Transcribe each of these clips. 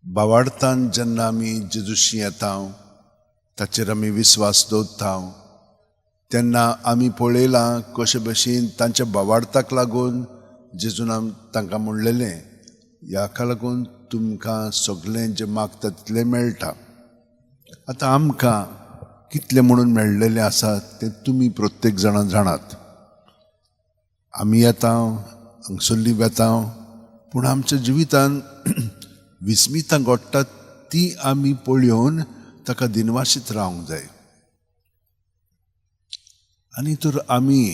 भावार्थान जेन्ना आमी जेजूशी येता, ताचेर आमी विस्वास दवरता, तेन्ना आमी पळयलां कशे भशेन तांच्या भावार्थाक लागून जेजून तांकां म्हणलेलें, ह्याका लागून तुमकां सगळें जें मागता तितलें मेळटा. आतां आमकां कितलें म्हणून मेळ्ळेलें आसा तें तुमी प्रत्येक जाणां जाणात. आमी येता, हांगसरली वेता, पूण आमच्या जिवितान विस्मितां घडटात ती आमी पळोवन ताका दिनवाशीत रावंक जाय. आनी तर आमी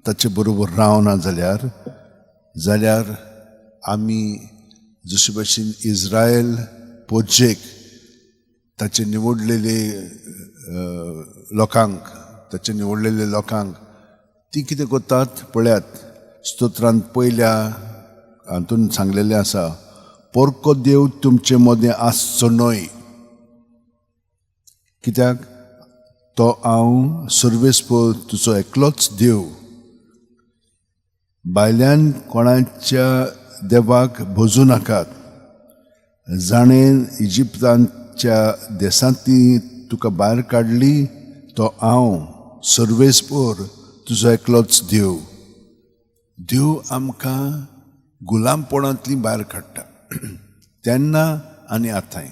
ताचे बरोबर रावना जाल्यार जाल्यार आमी जशे भशेन इज्रायल पोजेक ताचे निवडलेले लोकांक, ताचे निवडलेले लोकांक ती कितें करतात पळयात. स्तोत्रांत पयल्या हातून सांगलेलें आसा, पोरको देव तुमचे मदें आसचो न्हय, कित्याक तो हांव सर्वेस्पर तुजो एकलोच देव. भायल्यान कोणाच्या देवाक भजूं नाकात. जाणें इजिप्तांच्या देशांतली तुका भायर काडली तो हांव सर्वेस्पर तुजो एकलोच देव. देव आमकां गुलामपणांतली भायर काडटा तेन्ना आनी आतांय.